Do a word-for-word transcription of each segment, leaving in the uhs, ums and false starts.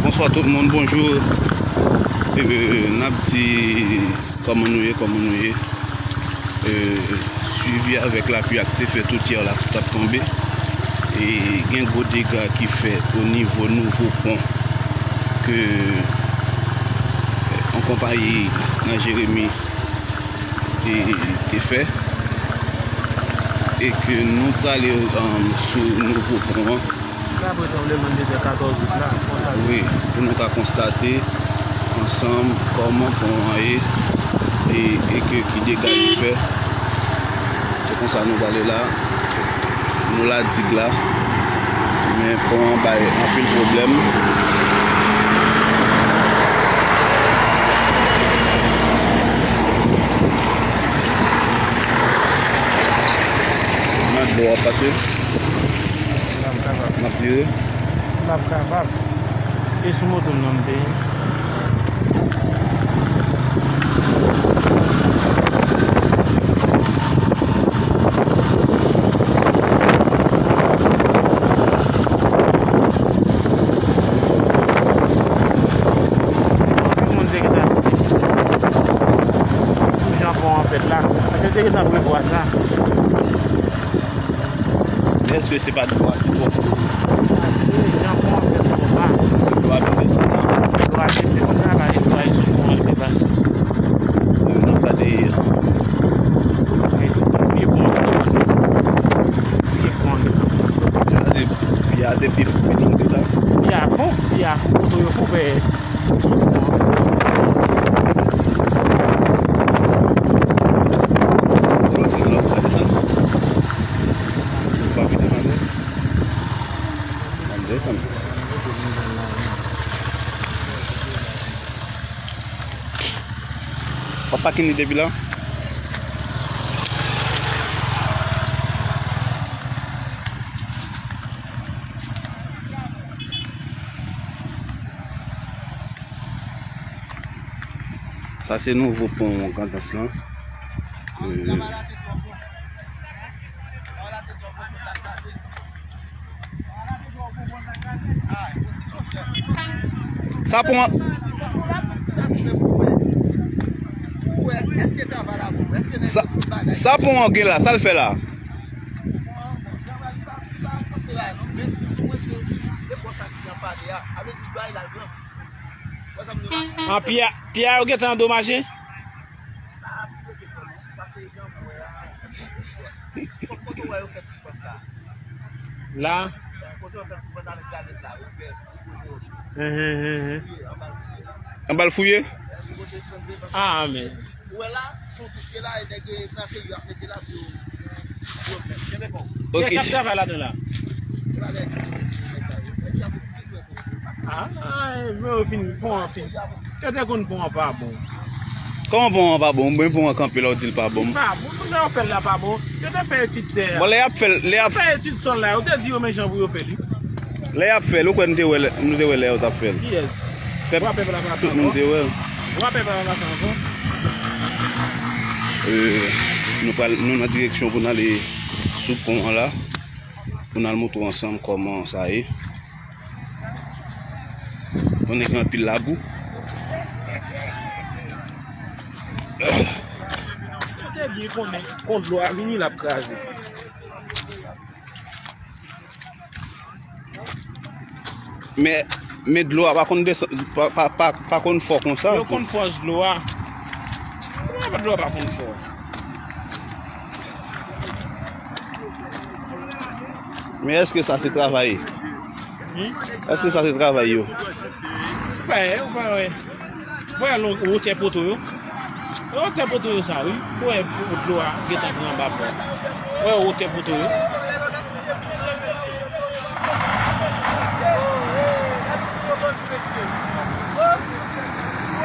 Bonswa tout moun, bonjou. E, n ap di kòman nou ye, kòman nou ye. E, swivi avèk lapli a ki te fèt tout yè la ki t ap tonbe. E gen gwo dega ki fèt o nivo nouvo pon ke, e, yon konpayi nan Jeremi te, te fè. E ke nou prale, um, sou nouvo pon an. Apre tranblemann de tè katòz out la, konsa. Wi, pou nou ka konstate ansanm kòman pon an ye e, e ke ki dega li fè. Se konsa nou prale la. Nou la dig la. Men pon an bay anpil pwoblèm. Nan dlo ap pase. N ap vire. N ap kapab. E sou moto m nan m te ye. Anpil moun te gentan ap kesyon pou jan pon an fèt la. Paske yo te gentan prevwa sa. Èske se pa dlo a ki twò? Paske jan pon an fèt twò ba. Dlo a vin desann la. Dlo a desann la, la, e dlo a sou pon an li te pase. N ap gade. Pye pon an, pye pon an. Gade, pye a te pi fon ke nou te sa. Pye a fon, pye a fon, poto yo fon, men W ap pakin li depi la? Sa se nouvo pon Grandans lan. Euh, sa pon an, sa, sa pon an gen la, sa l fè la? An pye a, pye a yo gentan andomaje? La. Hen, hen, hen, hen. Anba l fouye? Ah, men. Ou wè la, se yon tou ke la, e nèg yo, brake yo ap mete la pou yo, pou yo fè. Kenbe kò w. Ok. Kiyès k ap travay ladan la? Ah, ah, men yo fin, pon an fin. Yo te konn pon an pa bon. Kòman pon an pa bon? Mwen pon an kanpe la, w di l pa bon. Li pa bon. Pou jan yo fè l la pa bon. Yo te fè etid tè a. Bon, lè y ap fè l, lè y ap fè etid sòl la, yo te di yo men jan pou yo fè li. Lè y ap fè l, ou kwè nou te wè lè, nou te wè lè yo t ap fè l? Kiyès? Pèp, tout moun te wè l. Vwa pèp la pa pase ankò. Euh, nou pral, nou nan direksyon pou n ale sou pon an la, pou n al montre w ansanm kòman sa ye. Konnen gen anpil labou. Ou te byen konnen, kon dlo a vini, l ap kraze. Men, men dlo a pa konn desann, pa, pa, pa, pa konn fò konsa. Yo konn fòs dlo a. Dlo a pa konn fò. Men èske sa se travay? Hmm? Èske sa se travay yo? Ou pa wè, ou pa wè. Wè lon-, wotè poto yo. Wotè poto yo sa, wi. Wè, dlo a gentan pran anba pon. Wè wotè poto yo.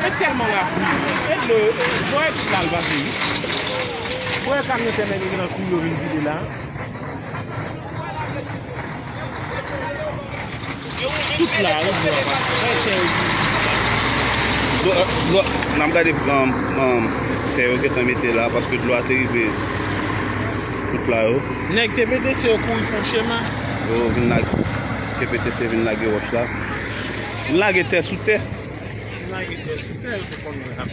E tèlman lapli. E dlo, wè tout la l pase, wi. Wè kamyon sèmèn yo gentan kouri yo vin vide la. Tout la, wi, dlo a pase. Wè tè yo. Dlo, dlo, n ap gade, um, um, tè yo gentan mete la, paske dlo a te rive tout la yo. Nèg T P T C yo kouri fè yon chemen. Yo vin lage, T P T C vin lage wòch la. M lage tè sou tè. M lage tè sou tè, yo te konn mwen ap.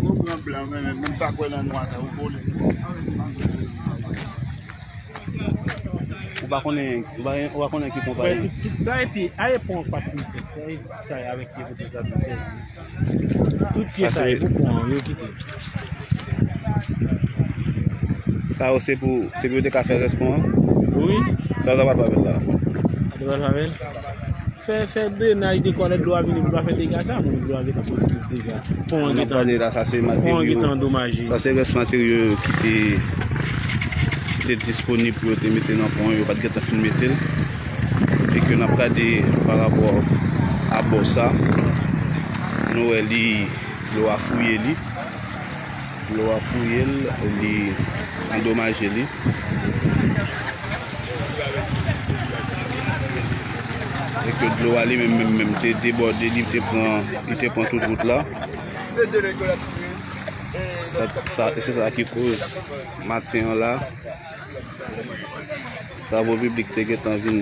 Ou pran blan, men, men, men pa kwè nan nwa, sa, ou vole. Ou pa konnen, ou pa, ou pa konnen ki konpayi. Wè, tout, tout, sa, epi, a, e pon pa t fin fèt, sa, e, sa, avèk ki kote sa, tout, tout pye sa, sa, e pou pon an, yo kite. Sa yo, se pou, se pou yo te ka fè rès pon an? Wi. Sa yo ta pral fè avè l la? Sa yo ta pral fè avè l? Fè, fè drenaj de kò lè dlo a vini pou l pa fè dega sa, moun dlo a gentan pran plis dega. Pon an gentan, pon an gentan andomaje. Sa se rès materyo ki te, ki te disponib pou yo te mete nan pon an, yo pa t gentan fin mete l. E ke n ap gade pa rapò a bò sa, nou wè li, dlo a fouye li. Dlo a fouye l, li andomaje li. E ke dlo a li menm, menm, menm te debòde, li te pran, li te pran tout wout la. Sa, sa, e se sa ki koz maten an la, travo piblik te gentan vin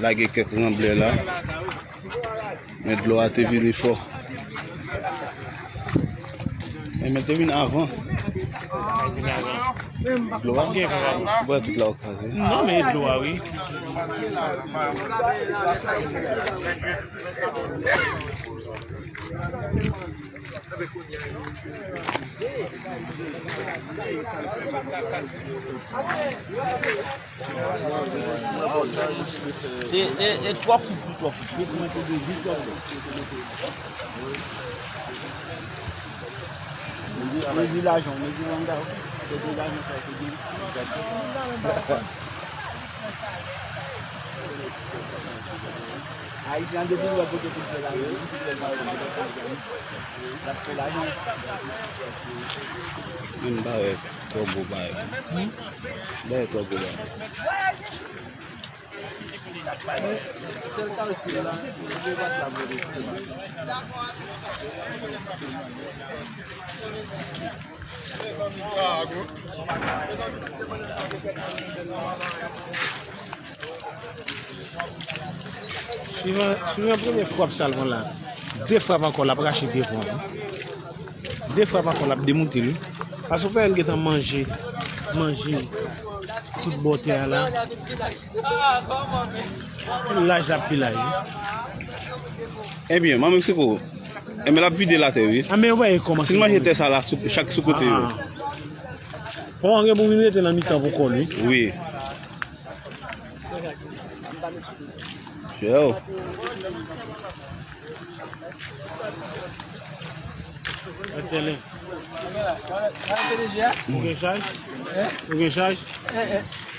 lage kèk ranblè la. Men dlo a te vini fò. Men, men te vin avan. Dlo a? Bwè tout la w kraze. Non, men dlo a, wi. Se, e, e twa koup, twa koup. Mwen te de vis. Mezi, mezi lajan, mezi langa. Se de lajan sa ki gen. Ayisyen an depi l wè kote pou l fè lajan, li di l pa wè kote pou l fè lajan. L ap fè lajan. Menm bagay. Twò gwo bagay. Bagay twò gwo bagay. Swivan, swivan premye frap sa l pran la. De frap ankò, l ap rache pye pon an. De frap ankò, l ap demoute l wi. Paske w pa wè l gentan manje, manje tout bò tè a la. Pi laj l ap pi laj wi. Ebyen, manmi Meksiko, ebyen, l ap vide l atè wi. A, men w pa wè kòman si l manje tè sa la, sou, chak sou kote yo. Pon an gen pou vin rete nan mitan pou kò l wi. Wi. Yo. Mèt Tèlin. Ou gen chaj? Ou gen chaj?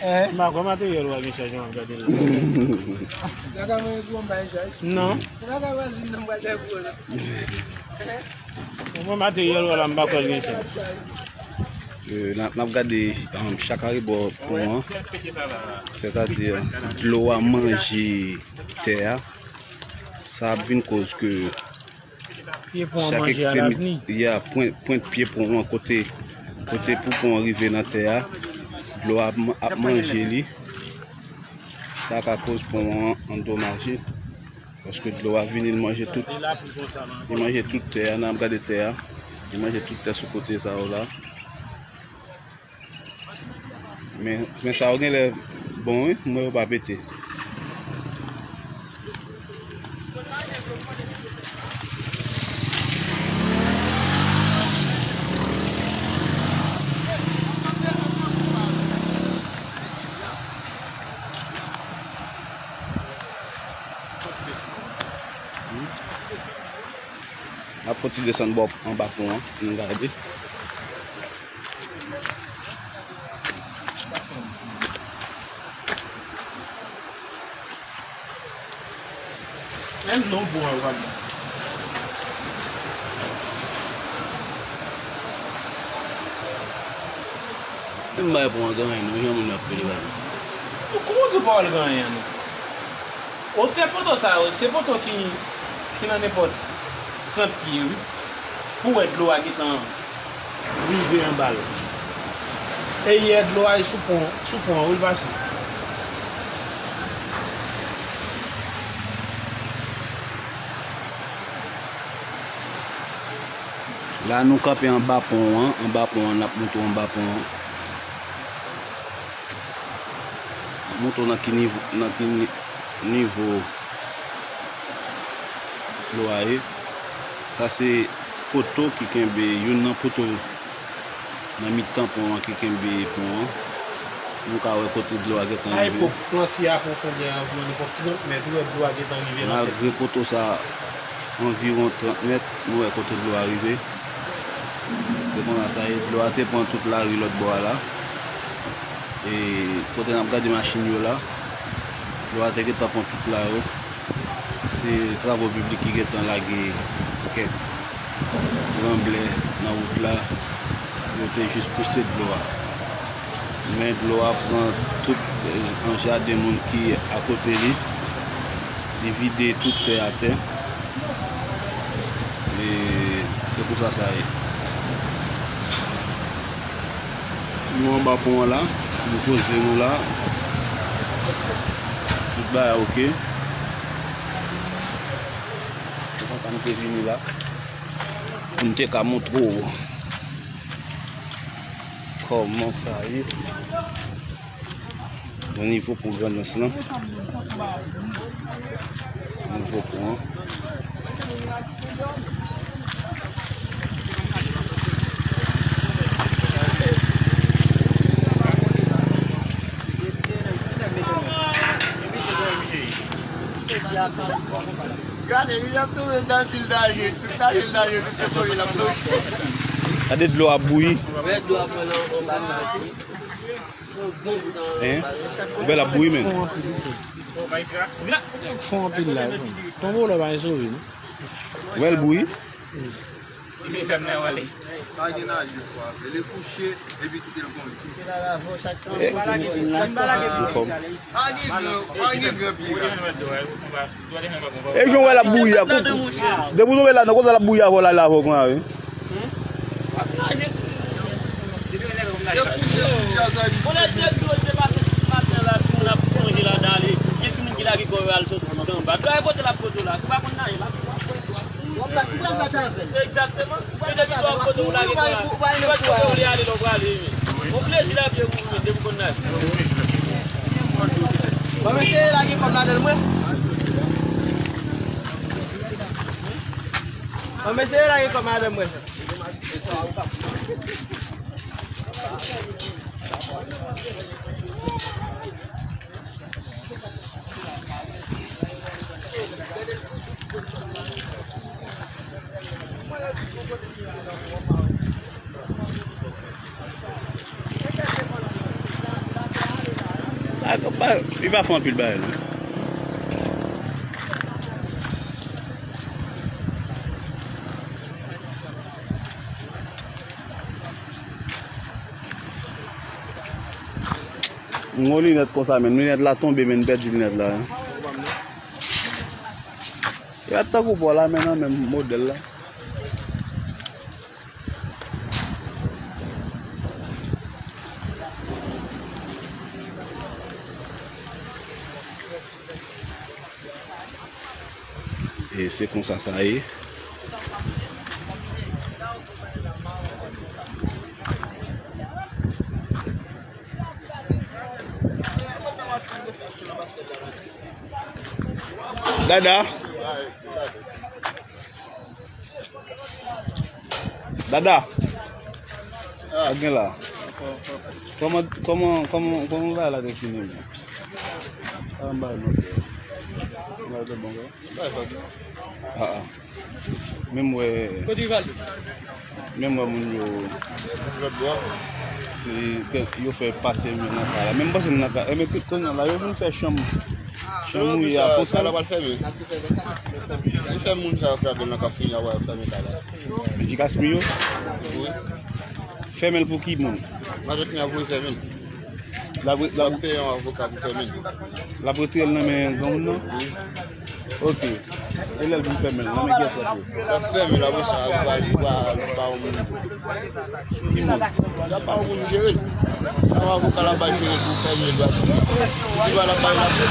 M pa kwè materyèl ou a gen chaj, m ap gade la. Non. Mwen materyèl ou a la, m pa kwè l gen chaj. Euh, n ap, n ap gade, um, chak arebò pon an, sètadi dlo a manje tè a, sa ap vin koz ke chak ekstremite, ya, pwent, pwent pye pon an, kote, kote pou pon an rive nan tè a, dlo a ap, ap manje li. Sa ka koz pon an andomaje. Paske dlo a vini, li manje tout, li manje tout tè a, n ap gade tè a. Li manje tout tè sou kote sa yo la. Men, men sa yo genlè bon wi, mwen yo pa pete. N ap fè ti desann bò anba pon an, pou n gade. Menm non pon an, w ap. Menm bay pon an gen anyen, non, jan moun yo ap pede bagay. Kouman w di w pa wè l gen anyen, non? Otè poto sa yo, se poto ki, ki nan nenpòt. Trant pye, wi. Pou wè dlo a gentan rive anba l. E yè dlo a e sou pon, sou pon an, wi, l pase. La, nou kanpe anba pon an, anba pon an, n ap montre w anba pon an. N ap montre w nan ki nivo, nan ki ni-, nivo dlo a ye. Sa se poto ki kenbe, youn nan poto nan mitan pon an ki kenbe pon an. Nou ka wè kote dlo a gentan rive. A epòk, plantye a pwofondè anviwon nenpòt trant mèt, ou wè dlo a gentan rive nan tèt. Malgre poto sa anviwon trant mèt, nou wè kote dlo a rive. Se konsa sa ye, dlo a te pran tout lari lòt bò a la. E kote n ap gade machin yo la, dlo a te gentan pran tout lari. Se travo piblik ki gentan lage kèk gran blè nan wout la, yo te jis pouse dlo a. Men dlo a pran tout, eh, an jaden moun ki akote li, li vide tout tè atè. E se konsa sa ye. Nou anba pon an la, nou poze nou la. Tout bagay oke. Se konsa nou te vini la. Pou n te ka montre w kòman sa ye. Nan nivo pou grandans lan. Nivo pou an. Gade, li ap tonbe nan siltaje, tout sa siltaje, tout se tonbe l ap tonbe. Gade dlo ap bouyi. Wè dlo ap pran nan anba santi. Hein? Ou wè l ap bouyi, men. Fon anpil la, wi. Tonbe w la pa gen sove, non. Ou wè l bouyi? Pa gen naje fò avè l. Li kouche, epi kite l kondi. Eh, anfòm. Pa gen gran, pa gen gran pye la. E jan w wè l ap bouyi a, kou, depi w tonbe ladan, konsa l ap bouyi avè w, l ale avè w konsa, wi. Yo kouche sou djaz a li. Egzakteman. Ou pa depi w ap kote w lage kò a, ou pa kote w li ale lè w prale, men. Yon plezi l ap ye pou ou, men, depi w konn nage. Bon, men, se lage kò m ladan l, mwen. Bon, men, se lage kò m ladan l, mwen. Li pa fè anpil bagay, non. M gen yon linèt konsa, men linèt la tonbe, men m pèdi linèt la. Gad tankou pa w la, men nan menm modèl la. E se konsa sa ye. Dada. Dada. Ah. Sa gen la? Kòman, kòman, kòman, kòman bagay la te fini, men? Sa m bay non. Bagay te bon, wi. Ah, ah. Menm wè, menm wè moun yo, se, yo fè pase men nan kay la. Menm pase men nan kay la. Ebyen, kounye a la, yo vin fè chanm, chanm mouye a konsa. Kay la pral fèmen. Li fè moun sa yo frape nan kafou, y a wè yo fèmen kay la. Li Kasmi yo? Wi. Fèmen l pou ki moun? Matant Mia voye fèmen l. L ap, l ap, l ap peye yon avoka pou fèmen l. L ap retire l nan men granmoun nan? Wi. Ok. E lè l vin fèmen l, nan men kiyès l ap ye? L ap fèmen l, apre sa, li va, li va, li va ba yon moun. Ki moun? Li ap ba yon moun jere l. Se yon avoka l ap bay jere l pou fèmen l, li va, li va l ap bay, l ap, l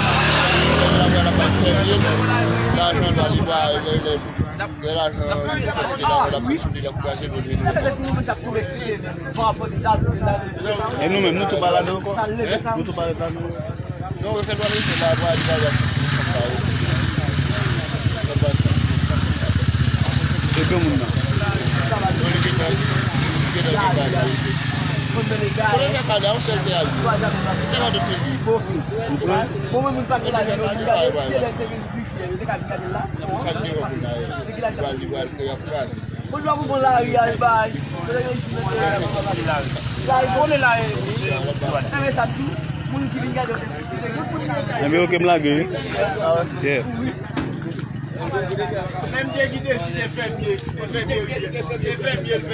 ap bay, l ap bay fèmen l. Lajan l va, li va, lè, lè, lè lajan, li fè ti lajan, l ap sou li, l ap kraze l, li vin. E nou menm, nou tou pa ladan ankò? Nou tou pa ladan? Non, refè dwa nou la, dwa li pa la. E granmoun nan? Konnen fè kade a, yon sèl te al. Te pa de peyi. Bon, mwen, moun pase la, yo di, gade, si lè te vin pifye, yo te ka vin gade la. Sa te yon moun la, li pral, li pral, li ap pral. Bon, lè ou bon lari a, li bay. Lari, konnen lari. Enben, sa tou, moun ki vin gade, yo te vin. Enben, ok, m lage, wi. Yeah. Menm Dye ki deside fè byen, fè byen, fè byen, fè byen.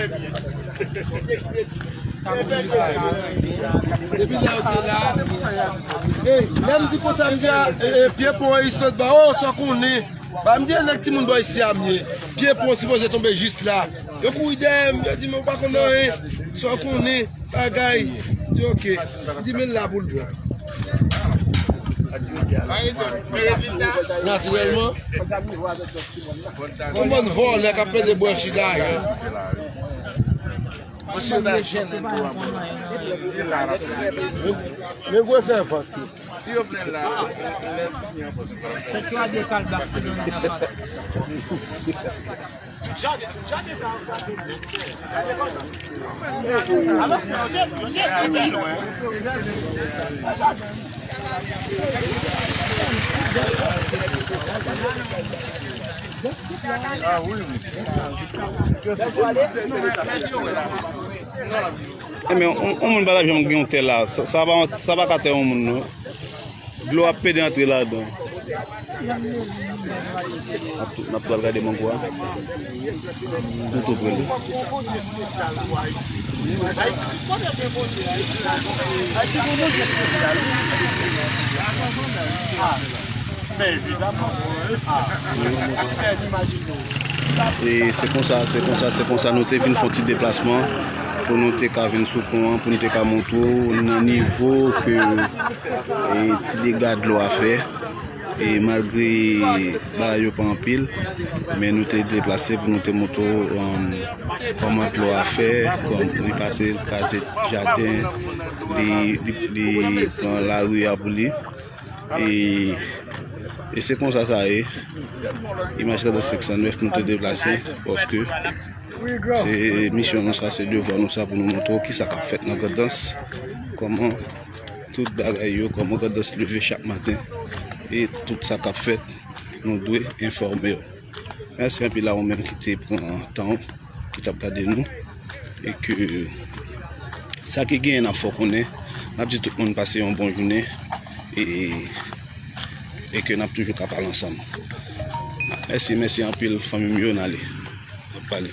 Depi lè yo te la, ey, lè m di konsa, m di a, e, e, pye pon, e, Island ba, o, sa konnen. Ba, m di, e, nèg timoun bò isi a m ye. Pye pon sipoze tonbe jis la. Yo kouri dèyè m, yo di, men ou pa konn anyen. Sa konnen, bagay. M di, ok. M di, men l la pou l pran. Natirèlman. Yon bann vòlè k ap peze branch lajan. Men gwo sèvant. Si yo vle la, lè fini an pòs. Sèt yo a de kalbas ki nan men nan pa. Enben, yon, yon moun pa t ap janm gen yon tè la. Sa, sa pa, sa pa ka tè yon moun, non. Dlo ap pede antre ladan. N ap, n ap pral gade mango a. Toutou prele. Ayiti gon Bondye espesyal. Men evidaman, se, a, se, imajine w. E se konsa, se konsa, se konsa nou te vin fè yon ti deplasman pou nou te ka vin sou pon an, pou nou te ka montre w nan nivo ke, e, ti dega dlo a fè. E malgre bagay yo pa anpil, men nou te deplase pou nou te montre w, um, kòman dlo a fè, kòman li pase, li kraze jaden, li, li, li pran lari a pou li. E, e se konsa sa ye. Imaj Grandans senk san nèf nou te deplase, paske se misyon nou sa, se devwa nou sa pou nou montre w kisa k ap fèt nan Grandans, kòman tout bagay yo, kòman Grandans leve chak maten, e tout sa k ap fèt, nou dwe enfòme w. Mèsi anpil a ou menm ki te pran tan w, ki t ap gade nou, e ke sa ki genyen n ap fè w konnen, n ap di tout moun pase yon bon jounen, e, e ke n ap toujou ka pale ansanm. Mèsi, mèsi anpil, fanmi m yo, n ale. N ap pale.